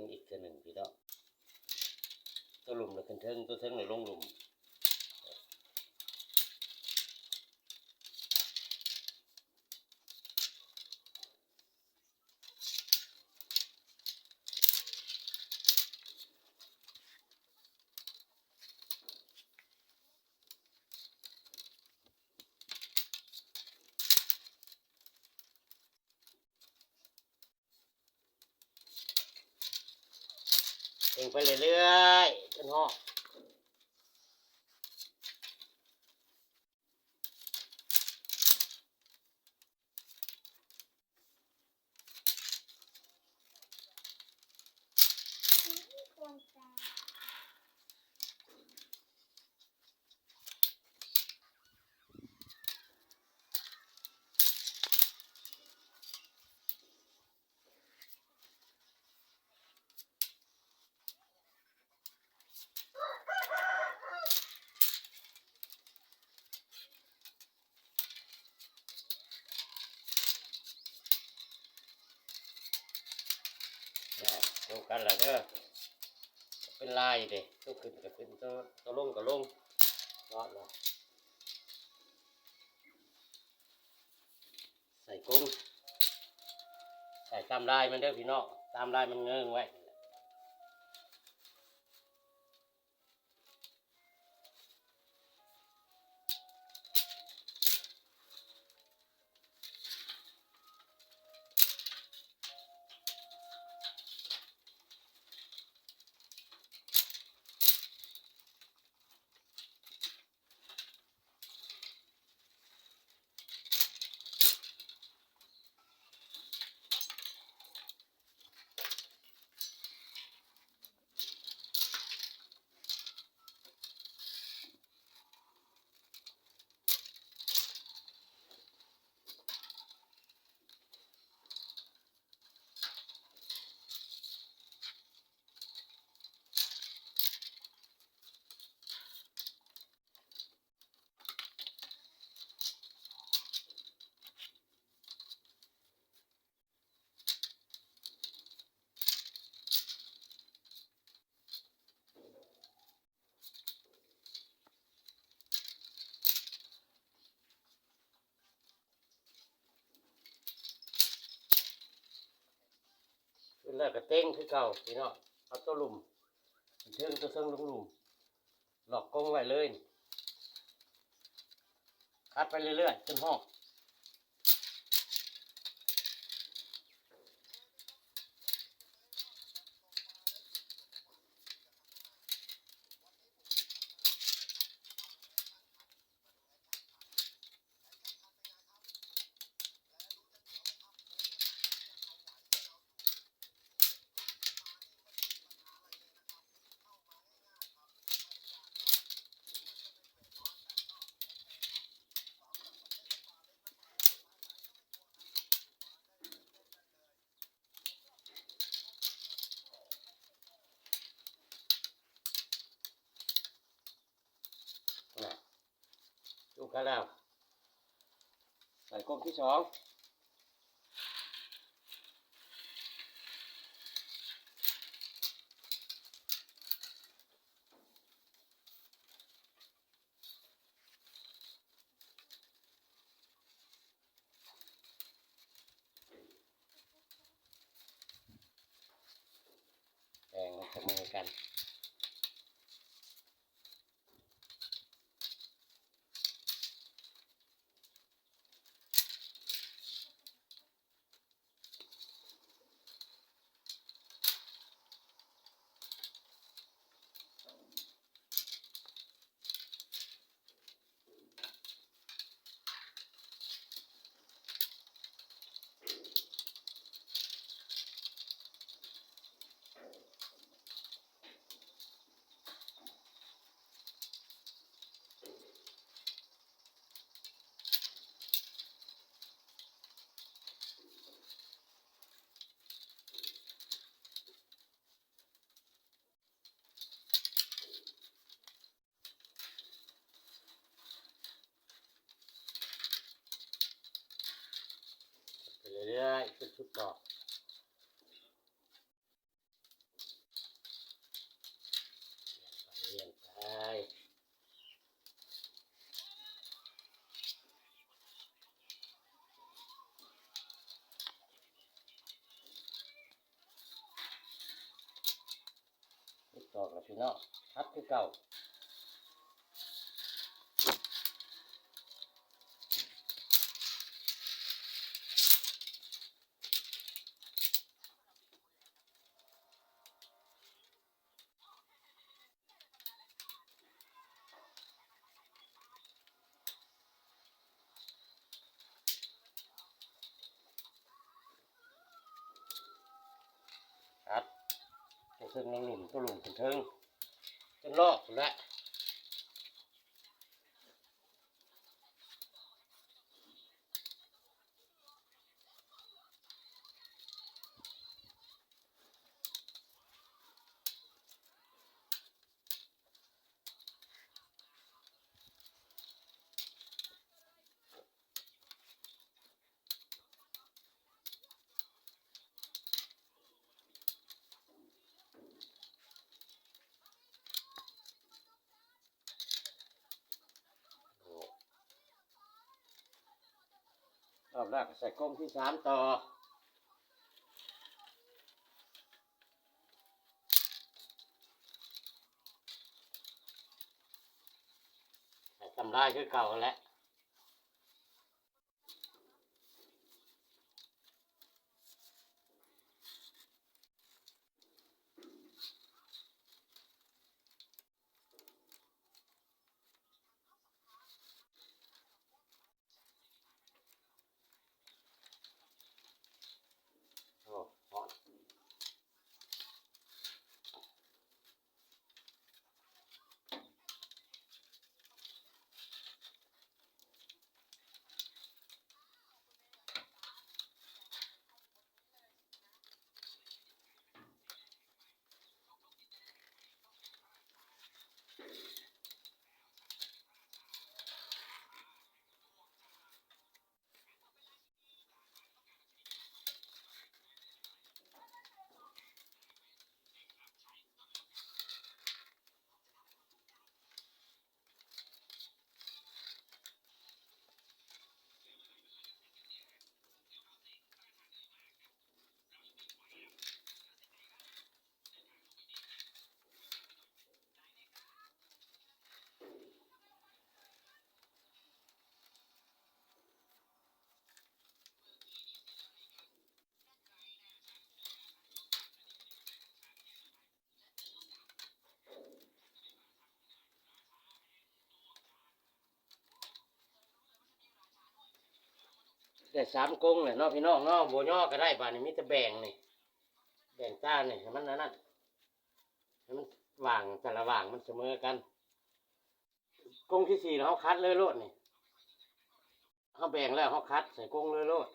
ງອີກເທື່ອໜຶ່ງພີ່ນ້ອງ. ຕົວລຸ່ມລະຂຶ້ນເທິງ ຕົວເທິງລະລົງລຸ່ມ. ເລັ່ງໄປເລື້ອຍໆ ຈົນຮອດ. ອ່າ ໂຊກັນລະເດີ ເປັນລາຍເດ້ ໂຕຂຶ້ນກະຂຶ້ນ ໂຕ ໂຕລົງກະລົງ ເນາະ. ໃສ່ກົງ ໃສ່ຕາມລາຍມັນເດີພີ່ນ້ອງ ຕາມລາຍມັນເງິງໄວ້. ຂຶ້ນແລ້ວກະເຕັງຄືເກົ່າພີ່ນ້ອງ ເອົາໂຕລຸ່ມ ເທິງ ໂຕເທິງລົງລຸ່ມ ລອກກົງໄວ້ເລີຍ ຂັດໄປເລື້ອຍໆ ຈົນຮອດ. ນະ ສຸກແລ້ວ ໃສ່ກົງທີສອງ. ແປງມັນສະເໝີກັນ. ໄປເລື້ອຍໆ ຈົນສຸດດອກ. ພີ່ນ້ອງ ພັດຄືເກົ່າ. ຄັດ ຕົວເທິງລົງລຸ່ມ ຕົວລຸ່ມຂຶ້ນເທິງ ຈົນລອກພຸ້ນແຫຼະ. ຮອບແລກກໍໃສ່ກົງທີສາມຕໍ່ ໃສ່ຕຳລາຍຄືເກົ່າຫັ້ນແຫຼະ. ໂອ້ ຮ້ອນ. ໄດ້ສາມກົງແລ້ວເນາະພີ່ນ້ອງເນາະ ບໍ່ຍໍກໍໄດ້ ບາດນີ້ມີແຕ່ແບ່ງນີ້ ແບ່ງຕານີ້ໃຫ້ມັນອັນນັ້ນ ໃຫ້ມັນຫວ່າງ ແຕ່ລະຫວ່າງມັນສະເໝີກັນ. ກົງທີສີ່ເຮົາຂັດເລີຍໂລດນີ້ ເຮົາແບ່ງແລ້ວເຮົາຂັດໃສ່ກົງເລີຍໂລດ.